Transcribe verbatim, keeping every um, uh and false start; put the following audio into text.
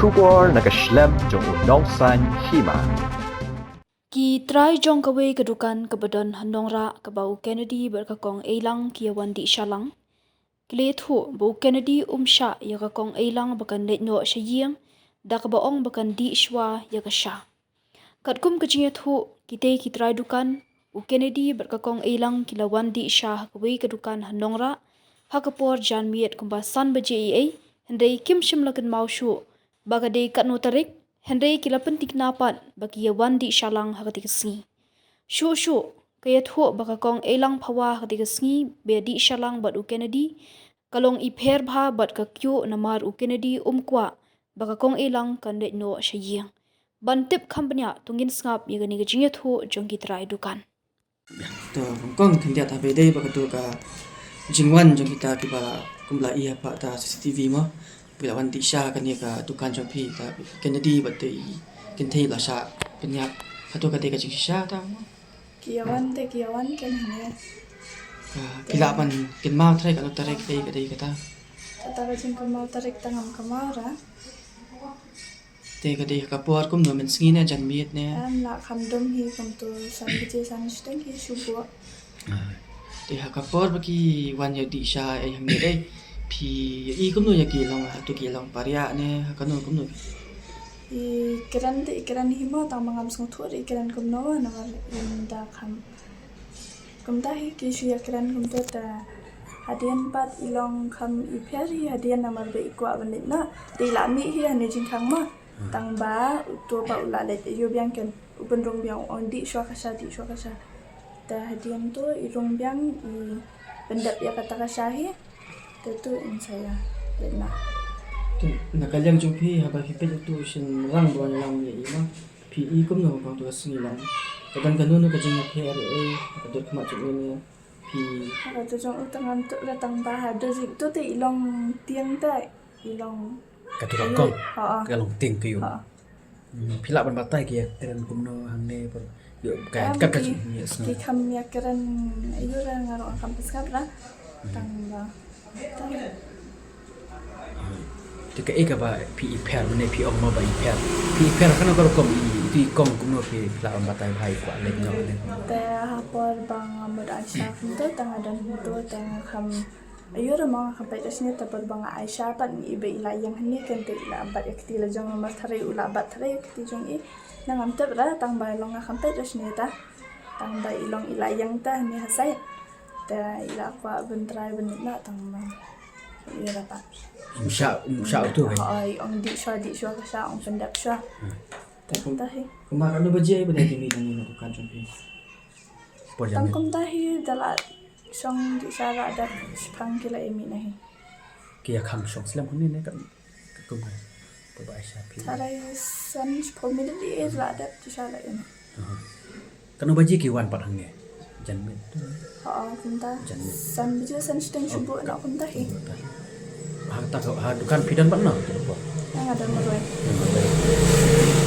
Khubor na ka shlem jong u Nongsaiñ Hima. Ki trai jong kawei ka dukan kaba don ha Nongrah kaba u Kennedy bad ka Kong Eilang ki ïa wan dih sha lang. Ki la ïathuh ba u Kennedy um shah ïa ka Kong Eilang ba kan leit noh sha ïing, da kaba ong ba kan dih shuwa ïa ka sha. Katkum ka jingïathuh kitei ki trai dukan, u Kennedy bad ka Kong Eilang ki la wan dih sha ha kawei ka dukan ha Nongrah ha ka por janmiet kumba san baje eiei, hynrei kim shym la kynmaw shuh ba ka dei katno tarik, hynrei ki la pynthikna pat ba ki ïa wan dih sha lang ha katei ka sngi. Shuh shuh ka ïathuh ba ka Kong Eilang Phawa ha katei ka sngi ba ïa dih sha lang bad u Kennedy ka long i pher bha bad ka kyiuh namar u Kennedy um kwah ba ka Kong Eilang kan leit noh sha ïing. Ban tip kham bniah to ngin sngap ïa kane ka jingïathuh jong ki trai dukan. To, Kong, khyndiat haba ïadei bad kato ka jingwan jong kita kiba kum la i ha pha ta C C T V mo, ba ki la wan dih sha kane ka dukan jong phi, ta Kennedy bad te i Kynthei la shah pynïap, kato ka dei ka jingshisha ta mo? Ki ïa wan te ki ïa wan keiñ hangne. Ka phi lah ban kynmaw trai katno tarik dei ka dei kata? Kata ka jingkynmaw tarik tang ngam kynmaw ra. Te ka dei ha ka por kumno, mynsngi ne janmiet ne? Em, la kham dum hi, kumto san baje san shiteng hi shu buh. Ah. Te ha ka por ba ki wan ïa dih sha ei hangne ei, phi ïa i kumno ïa ki long, hato ki long pariah ne ha kano kumno? I kren te i kren hi mo, tang ba ngam sngewthuh i kren kumno namar i da kham Kumta hi ki shu ïa kren kumta, te hadien pat i long kham i pher hi hadien namar ba i kwah ban leit noh. Te i la mih hi hane jingkhang mo. Tang ba uto pat u la leit ïa u biang, ken u pynrung biang, u ong dih shuwa ka sha, dih shuwa ka sha. Te hadien to i rung biang, i pyndep ïa kata ka sha hi. Te to in sa ïa leit noh. Te na ka liang jong phi haba phi peit uto u shynrang ba wan ïalam ïa i mo, phi i kumno ha kawei ka sngi lang? Ka don kano kano ka jingïapher ei ha ka dur khmat jong u ne phi? Ha ka dur jong u tang ngam tip re, tang ba ha dur jong u te i long tieng te i long. Ka tu ka kong. Ha, ha. Ka long tieng ka ïu. Ha. Hmm, phi lah ban batai ki ïa kren kumno hangne por ïa ka. Em, ka ka ki, jong ïa sngew. Ki kham ïa kren ïa re, nga ruh ngam kham pyrshah ra. Hmm. Tang ba Te kaei kaba phi i pher, mane phi ong mo ba i pher. Phi i pher kano ka rukom, i, i kong kumno, phi lah ban batai ba i kwah leit noh ne? Te ha por ba nga mut Aisha kumto, te nga don kumto, te nga kham aiu re mo, nga kham peit ra shane, te por ba nga Aisha pat i ba i la ïeng hangne, ken te i la bat ïa kti la jong, namar tharai u la bat tharai ïa kti jong i. Nga ngam tip re, tang ba i long nga kham peit ra shane ta. Tang ba i long i la ïeng ta hangne ha sait. Te i la kwah ban try ban leit noh, tang ba i la pat. Um shah, um shah uto, eh? Hooid, ong dih shuwa, dih shuwa ka sha, ong pyndep shuwa. Hmm. Te kumta hi. Kumba katno baje ba dei ki mih hangne na dukan jong phi? Por janmiet. Tang kumta hi da la shong dih sha la dep shiphang ki la ïa mih na hi. Ki ïa kham shong slem hangne ne ka, ka kumba. Ba ba sha phi. Tharai san shiphew minit ïa la dep dih sha la ïa mih. Aha. Katno baje ki wan pat hangne? Janmiet. Ha, kumta. Janmiet. San baje, san shiteng shuh buh, na kumta hi. Ha ta ka, ha dukan phi don pat no? Nga don marwei. Don marwei.